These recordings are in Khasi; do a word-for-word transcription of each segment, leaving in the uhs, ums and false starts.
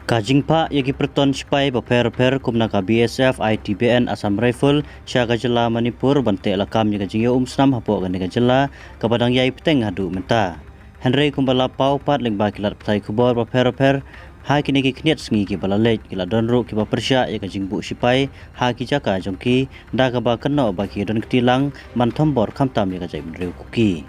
Ka jingphah ïa ki pyrton shipai bapher bapher kum na ka B S F, I T B N, Assam Rifle sha ka jylla Manipur ban teh lakam ïa ka jingïaumsnam hapoh kane ka jylla kaba dang ïai bteng haduh mynta. Hynrei kumba la paw pat lyngba ki lad pathai khubor bapher bapher, ha kine ki khyndiat sngi kiba la leit ki la don ruh kiba pyrshah ïa ka jingbuh shipai ha ki jaka jong ki, da kaba kynnoh ba ki don kti lang ban thombor khamtam ïa ka jaitbynriew Kuki.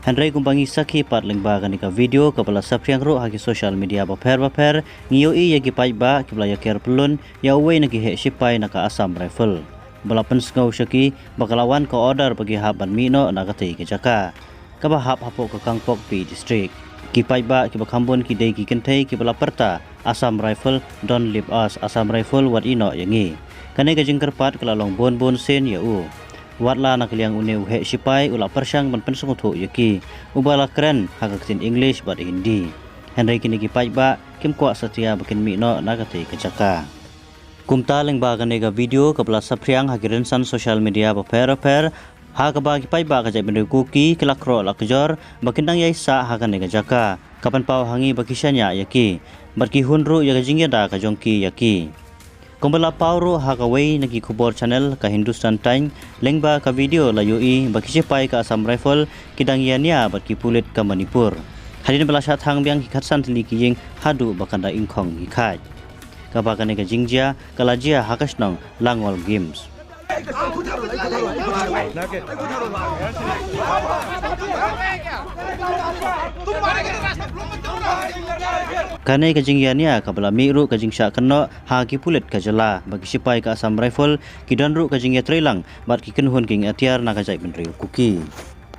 Hynrei kumba ngi sakhi pat lyngba kane ka video kaba la saphriang ruh ha ki social media bapher bapher, ngi ïohi ïa ki paidbah kiba la ïaker pyllun ïa uwei na ki heh shipai na ka Assam Rifle, ba la pynsngew sha ki ba ka la wan ka order ba ki hap ban mih noh na katei ka jaka kaba hap hapoh ka Kangpokpi District. Ki paidbah kiba kham bun ki dei ki kynthei kiba la pyrta, "Assam Rifle, don't leave us, Assam Rifle, wat ïeh noh ïa ngi." Kane ka jingkyrpad ka la long bun bun sien ïa u, wat la na ka liang une u heh shipai u la pyrshang ban pynsngewthuh ïa ki, uba la kren ha ka ktien English bad Hindi. Hynrei kine ki paidbah kim kwah satia ba kin mih noh na katei ka jaka. Kumta lyngba kane ka video kaba la saphriang ha ki rynsan social media bapher bapher, ha kaba ki paidbah ka jaitbynriew Kuki ki la khroh la kjor ba kin dang ïai sah ha kane ka jaka, ka pynpaw ha ngi ba ki shaniah ïa ki bad ki hun ruh ïa ka jingïada ka jong ki ïa ki. Kumba la paw ruh ha kawei na ki khubor channel, ka Hindustan Times, lyngba ka video la ïohi ba ki shipai ka Assam Rifle ki dang ïania bad ki pulit ka Manipur, hadien ba la shah thang biang ki khatsan tylli ki ïing haduh ba kan da ingkhong ki khaid. Kaba kane ka jingjia ka la jia ha ka shnong Langol Games. Kane ka jingïania kaba la mih ruh ka jingshah kynnoh ha ki pulit ka jylla ba ki shipai ka Assam Rifle ki don ruh ka jingïatreilang bad ki kynhun kieng atiar na ka jaitbynriew Kuki.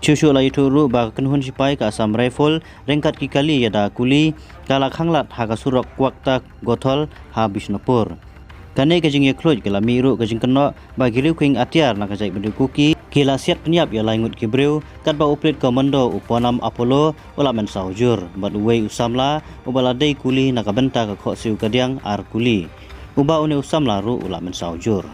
Shuh shuh la ïathuh ruh ba ka kynhun shipai ka Assam Rifle ryngkat ki kali ïada kuli ka la khang lad ha ka surok Kwakta Gothol ha Bishnupur. Kane ka jingïakhluid ka la mih ruh ka jingkynnoh ba ki riew kieng atiar na ka jaitbynriew Kuki ki la siat pynïap ïa lai ngut ki briew, katba u pulit commando u Ponam Apollo u la mynsaw jur bad uwei u samla uba la dei kuli na ka bynta ka khohsiew kadiang ar kuli, uba une u samla ruh u la mynsaw jur.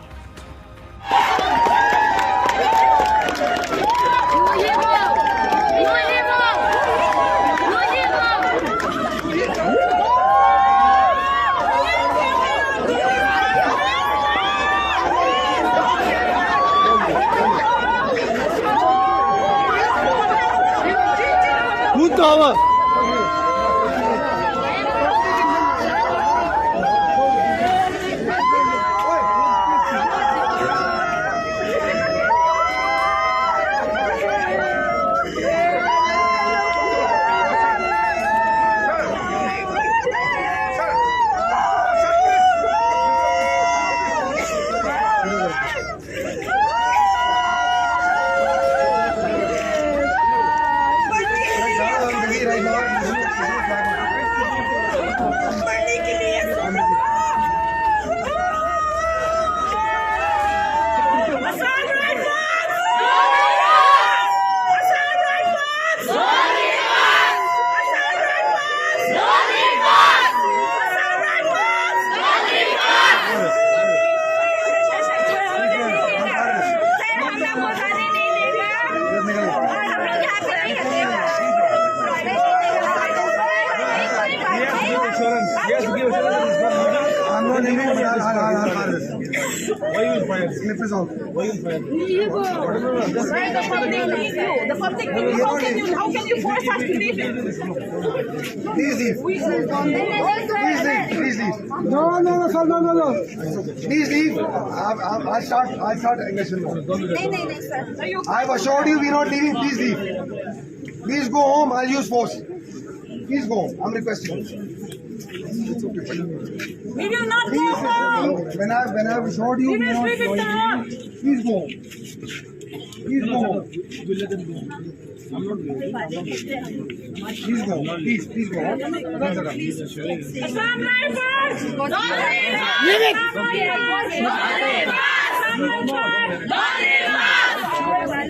Why you fire? Slip is out. Why you fire? Why the public needs you? The public needs you. How can you, how can you force us to leave it? Please leave. Please leave. Please leave. No, no, no, sir, no, no, no. Please leave. I, I, I'll start, I'll start aggression now. नहीं, नहीं, नहीं, सर। I've assured you we're not leaving. Please leave. Please go home. I'll use force. Please go home. I'm requesting. We will not go home. When I, when I've assured you, we will not leave. Please go home. Please go home. Please go home. Please, please go home. Assam Rifles! Don't leave us! Don't leave us! Assam Rifles! Don't leave us!